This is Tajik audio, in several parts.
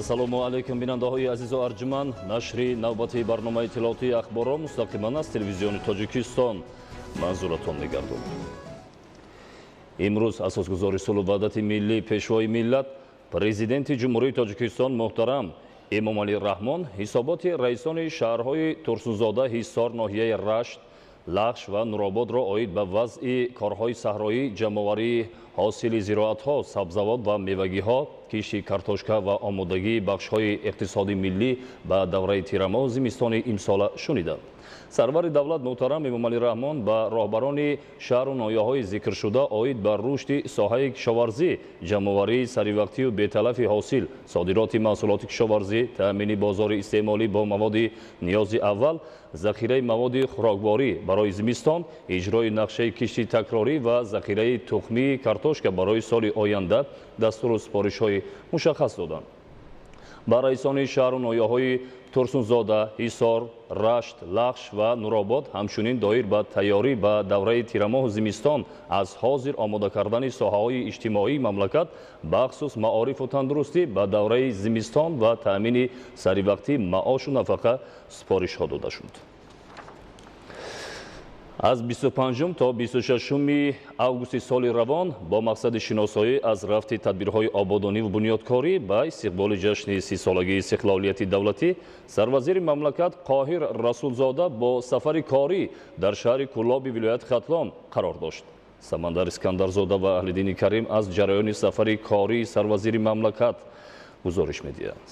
Ассалому алайкум, бинандаҳои азизу арҷуманд. Нашри навбати барномаи иттилоотии ахборро мустақиман аз Телевизиони Тоҷикистон манзуратон мегардонад. Имрӯз асосгузори сулҳу ваҳдати миллӣ, Пешвои миллат, Президенти Ҷумҳурии Тоҷикистон муҳтарам Эмомалӣ Раҳмон ҳисоботи раисони шаҳрҳои Турсунзода, Ҳисор, ноҳияи Рашт, Лахш ва Нурободро оид ба вазъи корҳои саҳроӣ, ҷамъоварии ҳосили зироатҳо, сабзавот ва мевагиҳо, кишти картошка ва омодагии бахшҳои иқтисоди миллӣ ба давраи тирамоҳу зимистони имсола шуниданд. Сарвари давлат муҳтарам Эмомалӣ Раҳмон ба роҳбарони шаҳру ноҳияҳои зикршуда оид ба рушди соҳаи кишоварзӣ, ҷамъоварии саривақтию беталафи ҳосил, содироти маҳсулоти кишоварзӣ, таъмини бозори истеъмолӣ бо маводи ниёзи аввал, захираи маводи хӯрокворӣ барои зимистон, иҷрои нақшаи кишти такрорӣ ва захираи тухмии картошка барои соли оянда дастуру супоришҳои мушаххас доданд. Ба раисони шаҳру ноҳияҳои Турсунзода, Ҳисор, Рашт, Лахш ва Нуробод ҳамчунин доир ба тайёрӣ ба давраи тирамоҳу зимистон аз ҳозир омода кардани соҳаҳои иҷтимоии мамлакат, бахусус маорифу тандурустӣ, ба давраи зимистон ва таъмини саривақтии маошу нафақа супоришҳо дода шуд. Аз 25 то 26 августи соли равон бо мақсади шиносоӣ аз рафти тадбирҳои ободониву бунёдкорӣ ба истиқболи ҷашни 30-солагии истиқлолияти давлатӣ сарвазири мамлакат Қоҳир Расулзода бо сафари корӣ дар шаҳри Кӯлоби вилояти Хатлон қарор дошт. Самандар Искандарзода ва Аҳлиддини Карим аз ҷараёни сафари кории сарвазири мамлакат гузориш медиҳанд.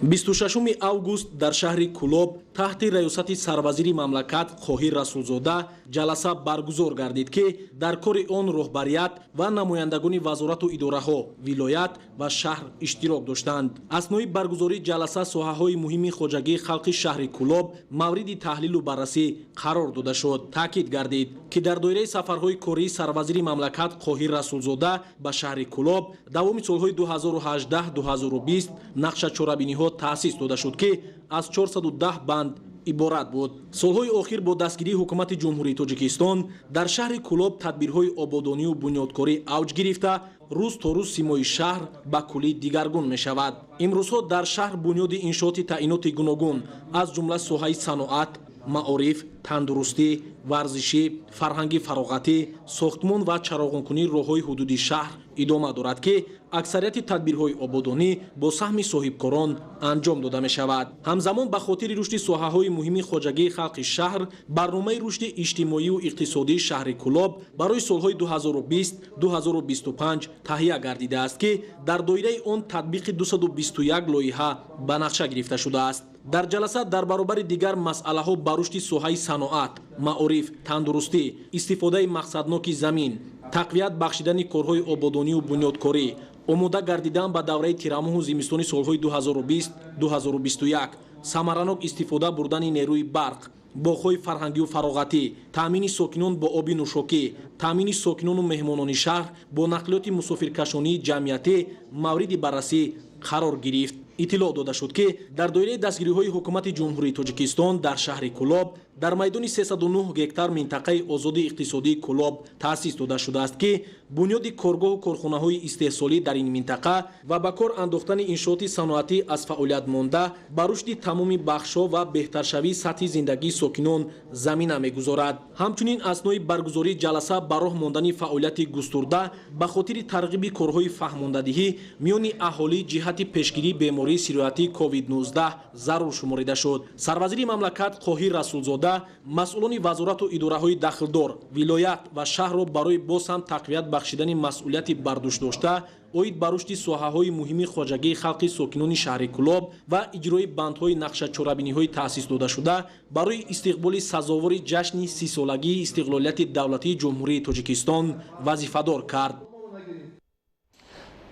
26 август дар шаҳри Кӯлоб таҳти раёсати сарвазири мамлакат Қоҳир Расулзода ҷаласа баргузор гардид, ки дар кори он роҳбарият ва намояндагони вазорату идораҳо, вилоят ва шаҳр иштирок доштанд. Аснои баргузории ҷаласа соҳаҳои муҳими хоҷагии халқи шаҳри Кӯлоб мавриди таҳлилу баррасӣ қарор дода шуд. Таъкид гардид, ки дар доираи сафарҳои кории сарвазири мамлакат Қоҳир Расулзода ба шаҳри Кӯлоб давоми солҳои 2018-2020 нақша чорабиниҳо таъсис дода шуд, ки аз 410 банд иборат буд. Солҳои охир бо дастгирии ҳукумати Ҷумҳурии Тоҷикистон дар шаҳри Кӯлоб тадбирҳои ободонию бунёдкорӣ авҷ гирифта, рӯз то рӯз симои шаҳр ба куллӣ дигаргун мешавад. Имрӯзҳо дар шаҳр бунёди иншооти таъиноти гуногун, аз ҷумла соҳаи саноат, маориф, тандурустӣ, варзишӣ, фарҳанги фароғатӣ, сохтмон ва чароғонкунии роҳҳои ҳудуди шаҳр идома дорад, ки аксарияти тадбирҳои ободонӣ бо саҳми соҳибкорон анҷом дода мешавад. Ҳамзамон ба хотири рушди соҳаҳои муҳими хоҷагии халқи шаҳр барномаи рушди иҷтимоию иқтисодии шаҳри Кӯлоб барои солҳои 2020-2025 таҳия гардидааст, ки дар доираи он татбиқи 221 лоиҳа ба нақша гирифта шудааст. Дар ҷаласа дар баробари дигар масъалаҳо ба рушди соҳаи саноат, маориф, тандурустӣ, истифодаи мақсадноки замин, тақвият бахшидани корҳои ободонию бунёдкорӣ, омода гардидан ба давраи тирамоҳу зимистони солҳои 2020-2021, самаранок истифода бурдани нерӯи барқ, боғҳои фарҳангию фароғатӣ, таъмини сокинон бо оби нӯшокӣ, таъмини сокинону меҳмонони шаҳр бо нақлиёти мусофиркашонии ҷамъиятӣ мавриди баррасӣ қарор гирифт. Иттилоъ дода шуд, ки дар доираи дастгириҳои ҳукумати Ҷумҳурии Тоҷикистон дар шаҳри Кӯлоб дар майдони 309 гектар минтақаи озоди иқтисодии Кӯлоб таъсис дода шудааст, ки бунёди коргоҳу корхонаҳои истеҳсолӣ дар ин минтақа ва ба кор андохтани иншооти саноатӣ аз фаъолият монда ба рушди тамоми бахшҳо ва беҳтаршавии сатҳи зиндагии сокинон замина мегузорад. Ҳамчунин аснои баргузории ҷаласа ба роҳ мондани фаъолияти густурда ба хотири тарғиби корҳои фаҳмондадиҳӣ миёни аҳолӣ ҷиҳати пешгирии бемории сироятии COVID-19 зарур шуморида шуд. Сарвазири мамлакат Қоҳир Расулзода масъулони вазорату идораҳои дахлдор, вилоят ва шаҳрро барои боз ҳам тақвият бахшидани масъулияти бардӯш дошта оид ба рушди соҳаҳои муҳими хоҷагии халқи сокинони шаҳри Кӯлоб ва иҷрои бандҳои нақшачорабиниҳои таъсис додашуда барои истиқболи сазовори ҷашни 30-солагии истиқлолияти давлатии Ҷумҳурии Тоҷикистон вазифадор кард.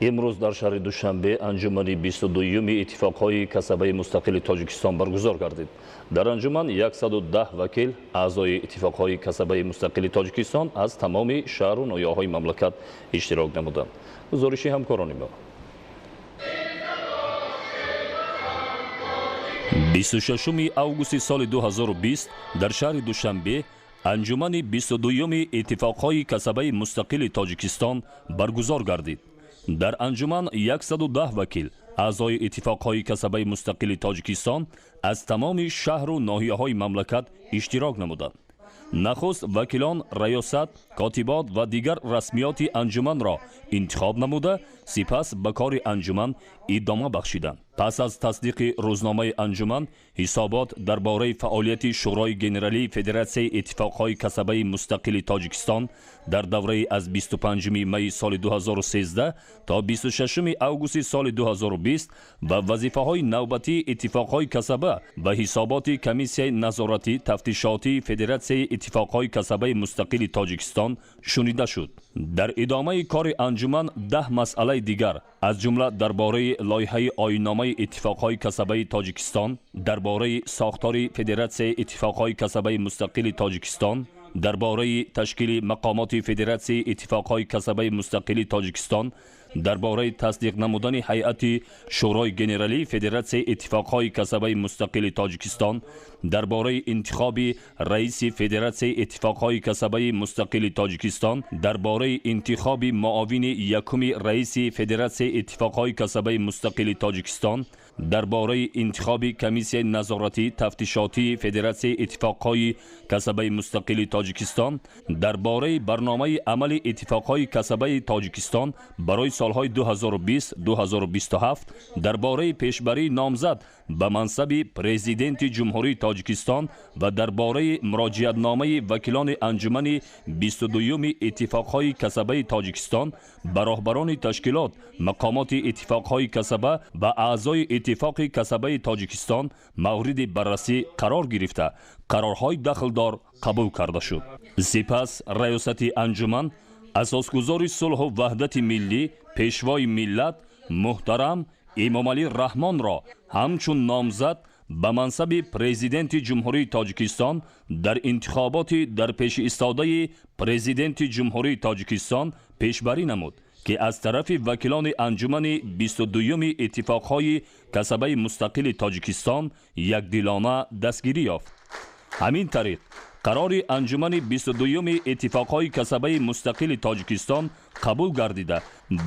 Имрӯз дар шаҳри Душанбе анҷумани 22-юми иттифоқҳои касабаи мустақили Тоҷикистон баргузор гардид. Дар анҷуман 110 вакил, аъзои иттифоқҳои касабаи мустақили Тоҷикистон аз тамоми шаҳру ноҳияҳои мамлакат иштирок намуданд. Гузориши ҳамкорони мо. 26 августи соли 2020 дар шаҳри Душанбе анҷумани 22-юми иттифоқҳои касабаи мустақили Тоҷикистон баргузор гардид. Дар анҷуман 110 вакил, Аъзои иттифоқҳои касабаи мустақили Тоҷикистон аз тамоми шаҳру ноҳияҳои мамлакат иштирок намуданд. Нахуст вакилон, раёсат, котибот ва дигар расмиёти анҷуманро интихоб намуда, сипас ба кори анҷуман идома бахшиданд. Пас аз тасдиқи рӯзномаи анҷуман, ҳисобот дар бораи фаъолияти Шӯрои Генералии Федератсияи иттифоқҳои касабаи мустақили Тоҷикистон дар давраи аз 25 майи соли 2013 то 26 августи соли 2020 ва вазифаҳои навбатии иттифоқҳои касаба ва ҳисоботи Комиссияи назоратӣ тафтишотии Федератсияи иттифоқҳои касабаи мустақили Тоҷикистон шунида шуд. Дар идомаи кори анҷуман 10 масъалаи дигар, аз ҷумла дар бораи лоиҳаи оинномаи иттифоқҳои касабаи Тоҷикистон, дар бораи сохтори Федератсияи иттифоқҳои касабаи мустақили Тоҷикистон, дар бораи ташкили мақомоти Федератсияи иттифоқҳои касабаи мустақили Тоҷикистон, дар бораи тасдиқ намудани ҳайати Шӯрои Генералии Федератсияи иттифоқҳои касабаи мустақили Тоҷикистон, дар бораи интихоби раиси Федератсияи иттифоқҳои касабаи мустақили Тоҷикистон, дар бораи интихоби муовини якуми раиси Федератсияи иттифоқҳои касабаи мустақили Тоҷикистон, дар бораи интихоби Комиссияи назоратӣ тафтишотии Федератсияи иттифоқҳои касабаи мустақили Тоҷикистон, дар бораи барномаи амали иттифоқҳои касабаи Тоҷикистон барои солҳои 2020-2027, дар бораи пешбарии номзад ба мансаби Президенти Ҷумҳурии Тоҷикистон ва дар бораи муроҷиатномаи вакилони анҷумани 22-юми иттифоқҳои касабаи Тоҷикистон ба роҳбарони ташкилот, мақомоти иттифоқҳои касаба ва аъзои иттифоқи касабаи Тоҷикистон мавриди баррасӣ қарор гирифта, қарорҳои дахлдор қабул карда шуд. Сипас раёсати анҷуман асосгузори сулҳу ваҳдати миллӣ, пешвои миллат муҳтарам Эмомалӣ Раҳмонро ҳамчун номзад ба мансаби Президенти Ҷумҳурии Тоҷикистон дар интихоботи дар пеши истодаи Президенти Ҷумҳурии Тоҷикистон пешбарӣ намуд, ки аз тарафи вакилони анҷумани 22-юми иттифоқҳои касабаи мустақили Тоҷикистон якдилона дастгирӣ ёфт. Ҳамин тариқ қарори анҷумани 22-юми иттифоқҳои касабаи мустақили Тоҷикистон қабул гардида,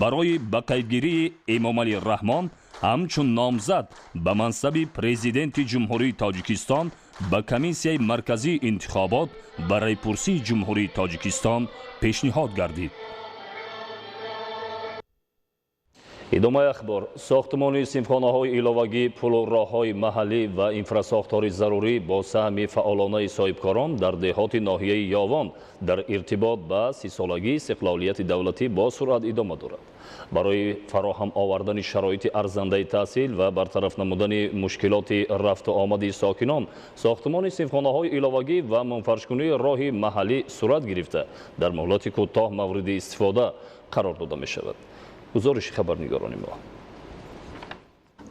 барои ба қайдгирии Эмомалӣ Раҳмон ҳамчун номзад ба мансаби Президенти Ҷумҳурии Тоҷикистон ба Комиссияи марказии интихобот ба райпурсии Ҷумҳурии Тоҷикистон пешниҳод гардид. Идомаи ахбор. Сохтмони синфхонаҳои иловагӣ, пулу роҳҳои маҳаллӣ ва инфрасохтори зарурӣ бо саҳми фаъолонаи соҳибкорон дар деҳоти ноҳияи Ёвон дар иртибот ба 30-солагии истиқлолияти давлатӣ бо суръат идома дорад. Барои фароҳам овардани шароити арзандаи таҳсил ва бартараф намудани мушкилоти рафту омади сокинон, сохтмони синфхонаҳои иловагӣ ва мунфаршкунии роҳи маҳаллӣ сурат гирифта, дар муҳлати кӯтоҳ мавриди истифода қарор дода мешавад. Гузориши хабарнигорони мо.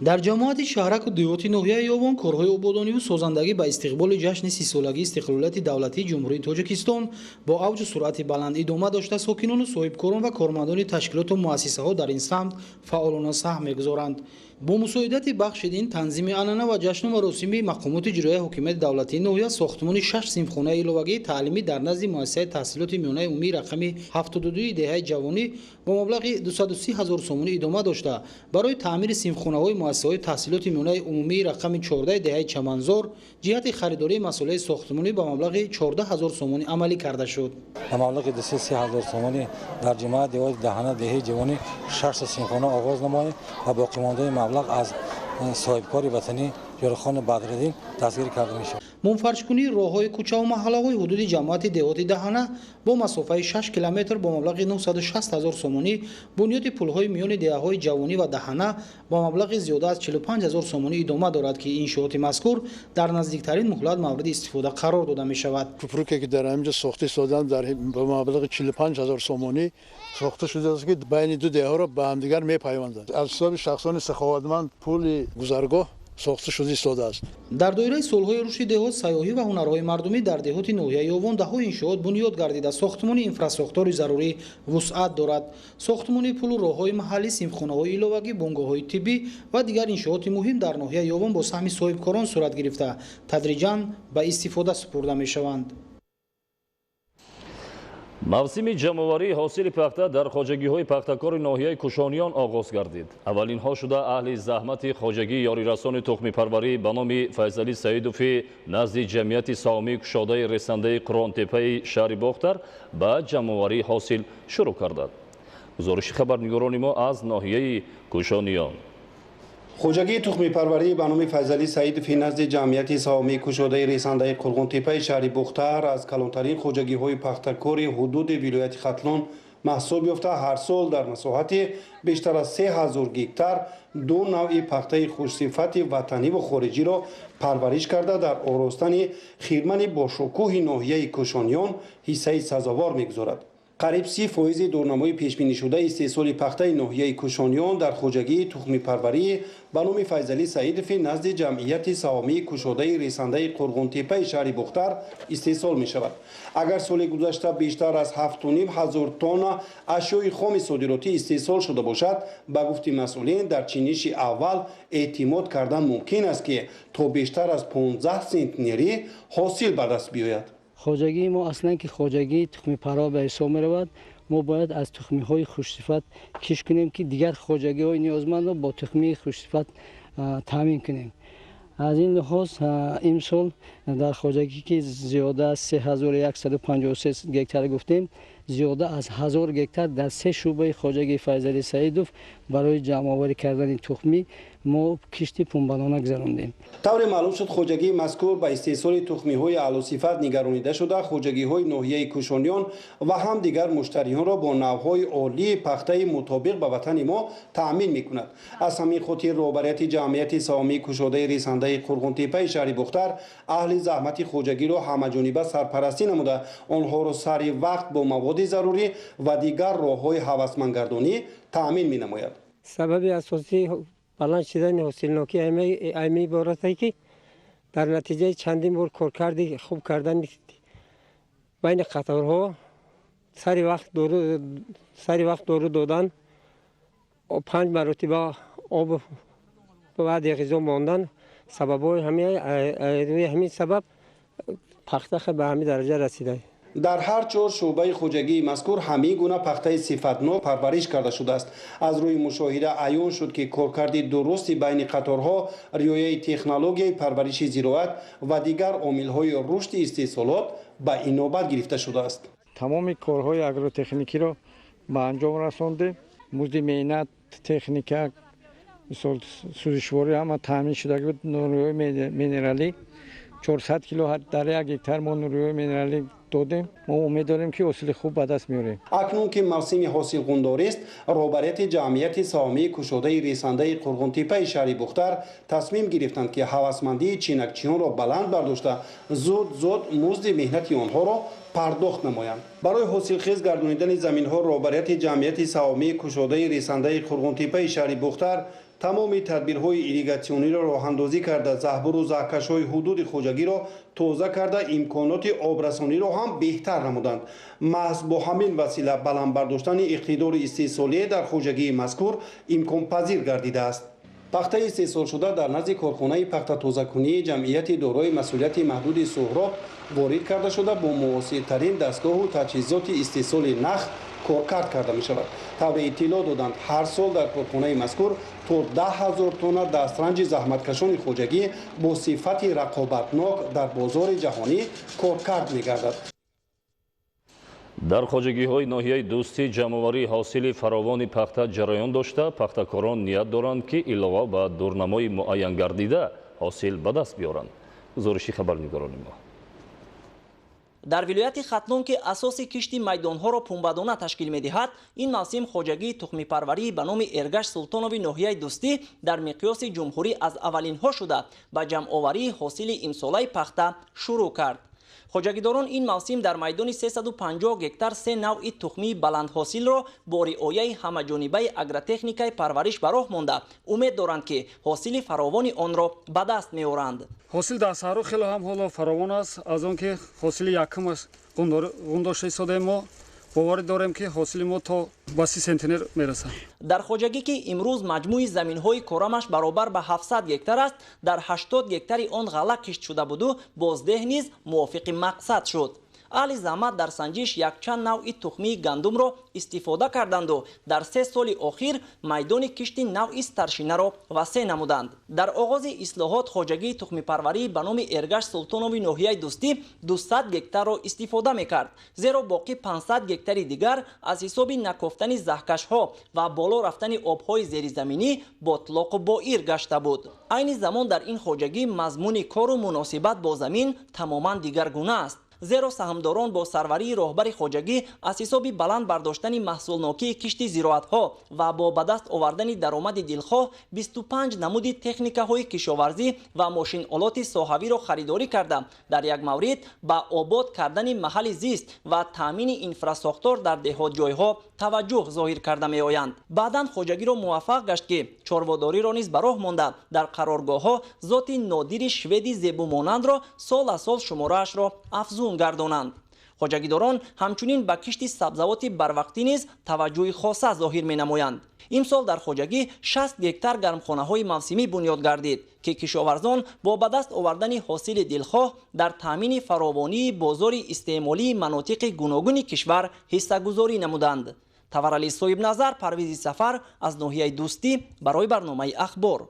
Дар ҷамоати шаҳраку деҳоти ноҳияи Ёвон корҳои ободониву созандагӣ ба истиқболи ҷашни 30-солагии истиқлолияти давлатии Ҷумҳурии Тоҷикистон бо авҷу суръати баланд идома дошта, сокинону соҳибкорон ва кормандони ташкилоту муассисаҳо дар ин самт фаъолона саҳм мегузоранд. Бо мусоидати бахши дин, танзими анъана ва ҷашну маросими мақомоти иҷроияи ҳокимияти давлатии ноҳия, сохтмони 6 синфхонаи иловагии таълимӣ дар назди муассисаи таҳсилоти миёнаи умумии рақами 72 деҳаи Ҷавонӣ бо маблағи 230 ҳазор сомонӣ идома дошта, барои таъмири синфхонаҳои муассисаҳои таҳсилоти миёнаи умумии рақами 14 деҳаи Чаманзор ҷиҳати харидории масолеҳи сохтмонӣ ба маблағи 14 ҳазор сомонӣ амалӣ карда шуд. Ба маблағи 230 ҳазор сомонӣ дар ҷамоати деҳоти Даҳана деҳаи Ҷавонӣ 6 синфхона оғоз намоем ва боқимондаи маблағ аз соҳибкори ватанӣ Ҷӯрахон Бадриддин дастгирӣ карда мешавад. Мунфаршкунии роҳҳои кӯчаву маҳаллаҳои ҳудуди ҷамоати деҳоти Даҳана бо масофаи 6 километр бо маблағи 960 ҳазор сомонӣ, бунёди пулҳои миёни деҳаҳои Ҷавонӣ ва Даҳана бо маблағи зиёда аз 45 ҳазор сомонӣ идома дорад, ки иншооти мазкур дар наздиктарин муҳлат мавриди истифода қарор дода мешавад. Кӯпруке ки дар ҳаминҷо сохта истодаанд, ба маблағи 45 ҳазор сомонӣ сохта шудааст, ки байни ду деҳаро ба ҳамдигар мепайвандад. Аз ҳисоби шахсони саховатманд пули гузаргоҳ сохта шуда истодааст. Дар доираи солҳои рушди деҳот, сайёҳӣ ва ҳунарҳои мардумӣ дар деҳоти ноҳияи Ёвон даҳҳо иншоот бунёд гардида, сохтмони инфрасохтори зарурӣ вусъат дорад. Сохтмони пулу роҳҳои маҳаллӣ, синфхонаҳои иловагӣ, бунгоҳҳои тиббӣ ва дигар иншооти муҳим дар ноҳияи Ёвон бо саҳми соҳибкорон сурат гирифта, тадриҷан ба истифода супурда мешаванд. Мавсими ҷамъоварии ҳосили пахта дар хоҷагиҳои пахтакори ноҳияи Кушониён оғоз гардид. Аввалинҳо шуда аҳли заҳмати хоҷагии ёрирасони тухмипарварӣ ба номи Файзалӣ Саидови назди ҷамъияти саҳомии кушодаи ресандаи Қуръонтеппаи шаҳри Бохтар ба ҷамъоварии ҳосил шурӯъ карданд. Гузориши хабарнигорони мо аз ноҳияи Кушониён. Хоҷагии тухмипарварӣ ба номи Файзалӣ Саидови назди ҷамъияти саҳомии кушодаи ресандаи Қурғонтеппаи шаҳри Бохтар аз калонтарин хоҷагиҳои пахтакори ҳудуди вилояти Хатлон маҳсуб ёфта, ҳар сол дар масоҳати бештар аз 3000 гектар ду навъи пахтаи хушсифати ватаниву хориҷиро парвариш карда, дар оростани хирмани бошукӯҳи ноҳияи Кушониён ҳиссаи сазовор мегузорад. Қариб 30% дурнамои пешбинишудаи истеҳсоли пахтаи ноҳияи Кушониён дар хоҷагии тухмипарварӣ ба номи Файзалӣ Саидови назди ҷамъияти саҳомии кушодаи ресандаи Қурғонтеппаи шаҳри Бохтар истеҳсол мешавад. Агар соли гузашта бештар аз 7500 тонна ашёи хоми содиротӣ истеҳсол шуда бошад, ба гуфти масъулин, дар чиниши аввал эътимод кардан мумкин аст, ки то бештар аз 15 сентнерӣ ҳосил ба даст биёяд. Хоҷагии мо аслан ки хоҷагии тухмипарвар ба ҳисоб меравад, мо бояд аз тухмиҳои хушсифат кишт кунем, ки дигар хоҷагиҳои ниёзмандро бо тухмии хушсифат таъмин кунем. Аз ин лиҳоз имсол дар хоҷагӣ, ки зиёда аз 3153 гектар гуфтем, зиёда аз 1000 гектар дар се шӯъбаи хоҷагии Файзалӣ Саидов барои ҷамъоварӣ кардани тухмӣ мо кишти пунбадона гузарондем. Тавре маълум шуд, хоҷагии мазкур ба истеҳсоли тухмиҳои аълосифат нигаронида шуда, хоҷагиҳои ноҳияи Кушониён ва ҳам дигар муштариёнро бо навъҳои олии пахтаи мутобиқ ба ватани мо таъмин мекунад. Аз ҳамин хотир роҳбарияти ҷамъияти саҳомии кушодаи ресандаи Қурғонтеппаи шаҳри Бохтар аҳли заҳмати хоҷагиро ҳамаҷониба сарпарастӣ намуда, онҳоро сари вақт бо маводи зарурӣ ва дигар роҳҳои ҳавасмандгардонӣ таъмин менамояд. Сабаби асосии баланд шудани ҳосилнокӣ ҳамин иборат аст, ки дар натиҷаи чандин бор коркарди хуб кардани байни қаторҳо, сари вақт дору додан, панҷ маротиба об баъди ғизо мондан, сабабҳои рӯи ҳамин сабаб пахта ба ҳамин дараҷа расида. Дар ҳар чор шӯъбаи хоҷагии мазкур ҳамин гуна пахтаи сифатнок парвариш карда шудааст. Аз рӯи мушоҳида аён шуд, ки коркарди дурусти байни қаторҳо, риояи технологияи парвариши зироат ва дигар омилҳои рушди истеҳсолот ба инобат гирифта шудааст. Тамоми корҳои агротехникиро ба анҷом расондем. Музди меҳнат, техника, мисол, сӯзишворӣ ҳама таъмин шуда буд. Нуриҳои минералӣ 400 кило дар як гектар мо нуриҳои минералӣ додем. Мо умед дорем, ки ҳосили хуб ба даст меорем. Акнун ки мавсими ҳосилғундорист, роҳбарияти ҷамъияти саҳомии кушодаи ресандаи Қурғонтеппаи шаҳри Бохтар тасмим гирифтанд, ки ҳавасмандии чинакчиёнро баланд бардошта, зуд зуд музди меҳнати онҳоро пардохт намоянд. Барои ҳосилхез гардонидани заминҳо роҳбарияти ҷамъияти саҳомии кушодаи ресандаи Қурғонтеппаи шаҳри Бохтар тамоми тадбирҳои ирригатсиониро роҳандозӣ карда, заҳбуру заҳкашҳои ҳудуди хоҷагиро тоза карда, имконоти обрасониро ҳам беҳтар намуданд. Маҳз бо ҳамин васила баланд бардоштани иқтидори истеҳсолие дар хоҷагии мазкур имконпазир гардидааст. Пахтаи истеҳсолшуда дар назди корхонаи пахтатозакунии ҷамъияти дорои масъулияти маҳдуди Суҳроб ворид карда шуда, бо муосиртарин дастгоҳу таҷҳизоти истеҳсоли нах коркард карда мешавад. Тавре иттилоъ доданд, ҳар сол дар корхонаи мазкур то 10 000 тонна дастранҷи заҳматкашони хоҷагӣ бо сифати рақобатнок дар бозори ҷаҳонӣ коркард мегардад. Дар хоҷагиҳои ноҳияи Дӯстӣ ҷамъоварии ҳосили фаровони пахта ҷараён дошта, пахтакорон ният доранд, ки илова ба дурнамои муайянгардида ҳосил ба даст биёранд. Гузориши хабарнигорони мо. Дар вилояти Хатлон, ки асоси кишти майдонҳоро пунбадона ташкил медиҳад, ин мавсим хоҷагии тухмипарварӣ ба номи Эргаш Султонови ноҳияи Дӯстӣ дар миқёси ҷумҳурӣ аз аввалинҳо шуда, ба ҷамъоварии ҳосили имсолаи пахта шурӯъ кард. Хоҷагидорон ин мавсим дар майдони 350 гектар се навъи тухмии баландҳосилро бо риояи ҳамаҷонибаи агротехникаи парвариш ба роҳ монда, умед доранд, ки ҳосили фаровони онро ба даст меоранд. Ҳосил дар саҳро хеле ҳам ҳоло фаровон аст. Аз он ки ҳосили якум аст ғундошта истодаем, мо боварӣ дорем, ки ҳосили мо то ба 30 сентнер мерасад. Дар хоҷагӣ, ки имрӯз маҷмӯи заминҳои корамаш баробар ба 700 гектар аст, дар 80 гектари он ғалла кишт шуда буду, боздеҳ низ мувофиқи мақсад шуд. Аҳли заҳмат дар санҷиш якчанд навъи тухмии гандумро истифода карданду дар 3 соли охир майдони кишти навъи старшинаро васеъ намуданд. Дар оғози ислоҳот хоҷагии тухмипарварӣ ба номи Эргаш Султонови ноҳияи Дӯстӣ 200 гектарро истифода мекард, зеро боқӣ 500 гектари дигар аз ҳисоби накофтани заҳкашҳо ва боло рафтани обҳои зеризаминӣ ботлоқу боир гашта буд. Айни замон дар ин хоҷагӣ мазмуни кору муносибат бо замин тамоман дигаргуна аст, зеро саҳмдорон бо сарварии роҳбари хоҷагӣ аз ҳисоби баланд бардоштани маҳсулнокии кишти зироатҳо ва бо ба даст овардани даромади дилхоҳ 25 намуди техникаҳои кишоварзӣ ва мошинолоти соҳавиро харидорӣ карда, дар як маврид ба обод кардани маҳалли зист ва таъмини инфрасохтор дар деҳотҷойҳо таваҷҷӯҳ зоҳир карда меоянд. Баъдан хоҷагиро муваффақ гашт, ки чорводориро низ ба роҳ монда, дар қароргоҳҳо зоти нодири шведи зебумонандро сол аз сол шумораашро афзун гардонанд. Хоҷагидорон ҳамчунин ба кишти сабзавоти барвақтӣ низ таваҷҷӯҳи хоса зоҳир менамоянд. Имсол дар хоҷагӣ 60 гектар гармхонаҳои мавсимӣ бунёд гардид, ки кишоварзон бо ба даст овардани ҳосили дилхоҳ дар таъмини фаровонии бозори истеъмолии манотиқи гуногуни кишвар ҳиссагузорӣ намуданд. Таварали Соҳибназар, Парвизи Сафар аз ноҳияи Дӯстӣ барои барномаи Ахбор.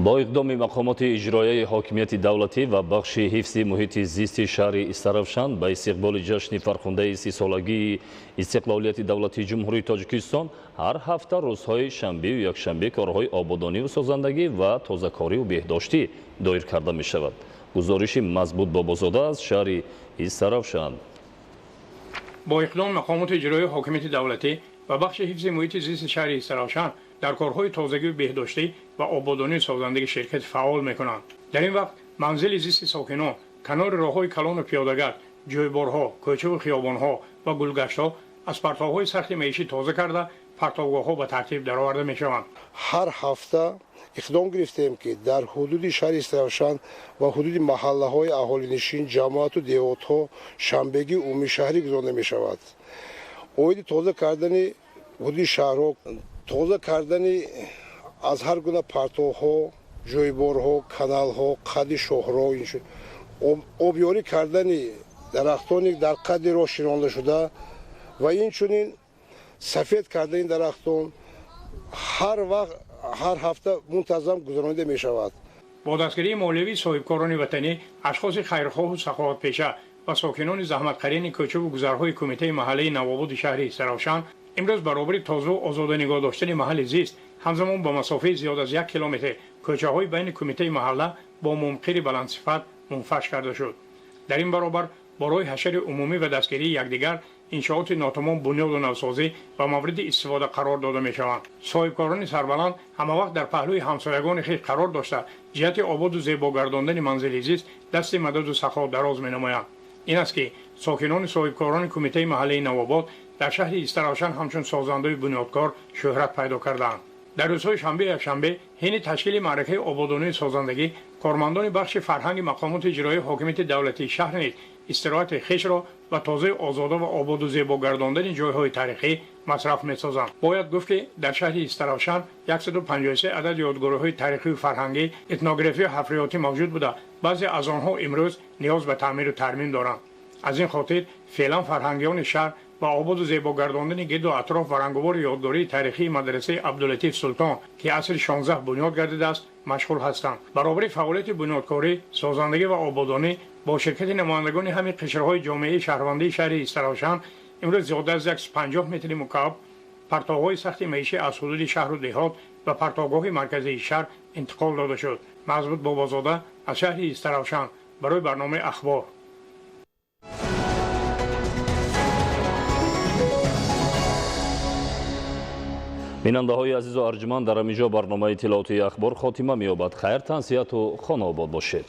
Бо иқдоми мақомоти иҷроияи ҳокимияти давлатӣ ва бахши ҳифзи муҳити зисти шаҳри Истаравшан ба истиқболи ҷашни фархундаи 30-солагии истиқлолияти давлатии Ҷумҳурии Тоҷикистон ҳар ҳафта рӯзҳои шанбею якшанбе корҳои ободониву созандагӣ ва тозакориву беҳдоштӣ доир карда мешавад. Гузориши Мазбут Бобозода аз шаҳри Истаравшан. Бо иқдоми мақомоти иҷроияи ҳокимияти давлатӣ ва бахши ҳифзи муҳити зисти шаҳри Истаравшан дар корҳои тозагию беҳдоштӣ ва ободонии созандагӣ ширкати фаъол мекунанд. Дар ин вақт манзили зисти сокинон, канори роҳҳои калону пиёдагард, ҷӯйборҳо, кӯчаву хиёбонҳо ва гулгаштҳо аз партовҳои сахти маишӣ тоза карда, партовгоҳҳо ба тартиб дароварда мешаванд. Ҳар ҳафта иқдом гирифтем, ки дар ҳудуди шаҳри Истаравшан ва ҳудуди маҳаллаҳои аҳолинишин, ҷамоату деҳотҳо шанбегии умумишаҳрӣ гузаронда мешавад. Оиди тоза кардани ҳудуди шаҳрҳо, тоза кардани аз ҳар гуна партовҳо, ҷӯйборҳо, каналҳо, қади шоҳро, обёрӣ кардани дарахтони дар қади роҳ шинонда шуда ва инчунин сафед кардани дарахтон ҳар вақт ҳар ҳафта мунтазам гузаронида мешавад. Бо дастгирии молиявии соҳибкорони ватанӣ, ашхоси хайрхоҳу саховатпеша ва сокинони заҳматқарини кӯчаву гузарҳои кумитаи маҳаллаи Навободи шаҳри Истаравшан имрӯз баробари тозаву озода нигоҳ доштани маҳалли зист, ҳамзамон ба масофаи зиёд аз 1 километр кӯчаҳои байни кумитаи маҳалла бо мумқири баландсифат мунфаш карда шуд. Дар ин баробар бо роҳи ҳашари умумӣ ва дастгирии якдигар иншооти нотамом бунёду навсозӣ ба мавриди истифода қарор дода мешаванд. Соҳибкорони сарбаланд ҳамавақт дар паҳлӯи ҳамсоягони хеш қарор дошта, ҷиҳати ободу зебо гардондани манзили зист дасти мададу сахо дароз менамоянд. Ин аст, ки сокинони соҳибкорони кумитаи маҳаллаи Навобод дар шаҳри Истаравшан ҳамчун созандаи бунёдкор шӯҳрат пайдо кардаанд. Дар рӯзҳои шанбею якшанбе ҳини ташкили маъракаи ободонии созандагӣ кормандони бахши фарҳанги мақомоти иҷроияи ҳокимияти давлатии шаҳр низ истироҳати хешро ба тозаи озода ва ободу зебо гардондани ҷойҳои таърихӣ масраф месозанд. Бояд гуфт, ки дар шаҳри Истаравшан 153 адад ёдгориҳои таърихию фарҳангӣ, этнографию ҳафриётӣ мавҷуд буда, баъзе аз онҳо имрӯз ниёз ба таъмиру тармим доранд. Аз ин хотир феълан фарҳангиёни шаҳр ба ободу зебо гардондани гирду атроф ва рангувори ёдгории таърихии мадрасаи Абдулатиф Султон, ки асри 16 бунёд гардидааст, машғул ҳастанд. Баробари фаъолияти бунёдкорӣ, созандагӣ ва ободонӣ бо ширкати намояндагони ҳамин қишрҳои ҷомеаи шаҳрвандии шаҳри Истаравшан имрӯз зиёда аз 150 метри мукааб партовҳои сахти маишӣ аз ҳудуди шаҳру деҳот ба партовгоҳи марказии шаҳр интиқол дода шуд. Мазбут Бобозода аз шаҳри Истаравшан барои барномаи Ахбор. Бинандаҳои азизу арҷманд, дар ҳамин ҷо барномаи иттилоотии Ахбор хотима меёбад. Хайр, тансиҳату хонаобод бошед.